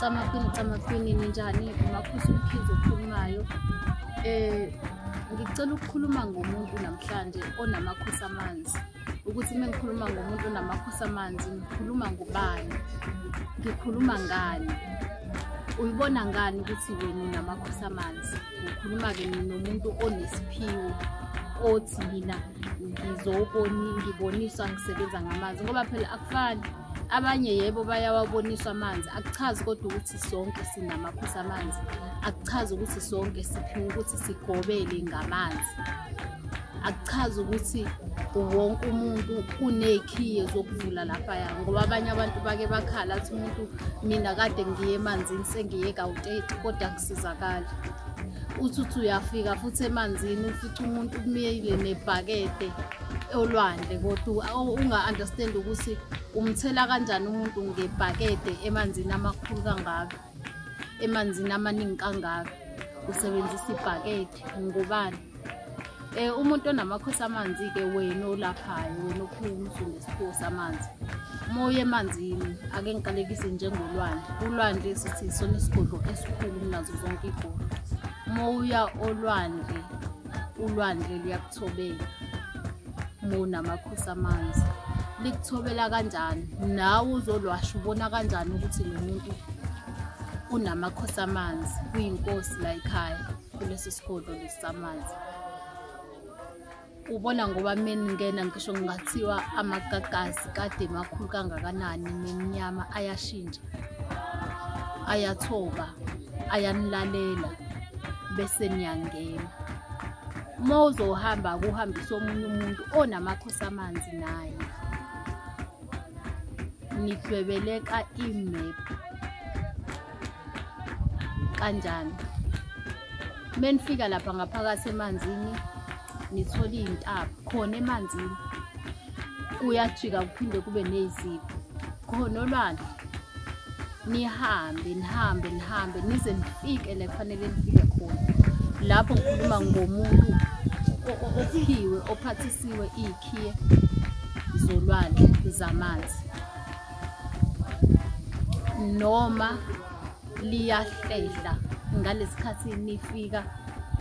Camakwini camakwini ninjani? Umakhosi uMkhize okhulumayo. Ngicela ukukhuluma ngomuntu namhlanje onamakhosi amanzi. Ukuthi uma ngikhuluma ngomuntu onamakhosi amanzi, ngikhuluma ngobani? Ngikhuluma ngani? Uyibona ngani ukuthi wena unamakhosi amanzi? Ngikhuluma-ke nomuntu onesiphiwo othi mina ngiboniswa ngisebenza ngamanzi, ngoba phela akufani. Abanye yebo bayawaboniswa amanzi, akuchazi kodwa ukuthi sonke sinamakhosi amanzi, akuchazi ukuthi sonke siphiwe ukuthi sigobele ngamanzi, akuchazi ukuthi wonke umuntu uney'khiye zokuvula laphaya, ngoba abanye abantu bake bakhala athi umuntu mina kade ngiye emanzini sengiye kawu-30 kodwa ngisizakali. Uthi uyafika futhi emanzini ufica umuntu umile nebhakede olwandle, kodwa unga-understand ukuthi umthela kanjani umuntu ngebhakede emanzini amakhulu kangaka, emanzini amaningi kangaka, usebenzisa ibhakede ngobani? Umuntu onamakhosi amanzi-ke wena olaphayo, wena ophiwe ukuthi unesiphiwo samanzi. Uma uya emanzini, ake ngiqalekise njengolwandle. Ulwandle sithi isona isigodlo esikhulu kunazo zonke iy'godlo. Uma uya olwandle, ulwandle luyakuthobela uma unamakhosi amanzi. Likuthobela kanjani? Nawe uzolwasha ubona kanjani ukuthi lo muntu unamakhosi amanzi, uyinkosi la ekhaya kulesi sigodlo lesi samanzi. Ubona ngoba meningena, ngisho kungathiwa amagagasi kade makhulu kangakanani nemnyama, ayashintsha, ayathoba, ayanilalela bese niyangena. Uma uzohamba kuhambisa omunye umuntu onamakhosi amanzi naye, nidwebeleka imephu kanjani? Menifika lapha ngaphakathi emanzini nithola iy'ntaba khona emanzini, kuyajika kuphinde kube ney'zipho khona olwandle. Nihambe nihambe nihambe nize nifike la kufanele nifike khona. Lapho ngikhuluma ngomuntu ophiwe, ophathisiwe iy'khiye zolwandle zamanzi, noma liyahlehla ngalesikhathi nifika,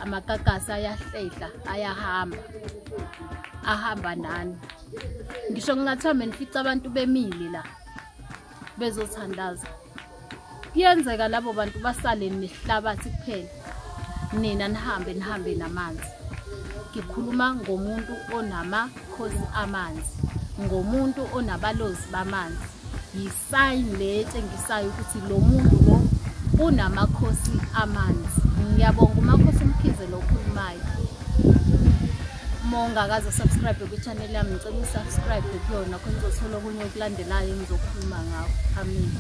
amagagasi ayahlehla, ayahamba, ahamba nani. Ngisho kungathiwa menifica abantu bemile la bezothandaza, kuyenzeka labo bantu basale nehlabathi kuphela, nina nihambe nihambe namanzi. Ngikhuluma ngomuntu onamakhosi amanzi, ngomuntu onabalozi bamanzi. Yi-sign le etshengisayo ukuthi lo muntu lo unamakhosi amanzi. Ngiyabonga uMakhosi uMkhize lo okhulumayo. Uma ungakaze subscribe kwi-channel yami, ngicela usubscribe kuyona khona uzothola okunye okulandelayo engizokhuluma ngakho. Amen.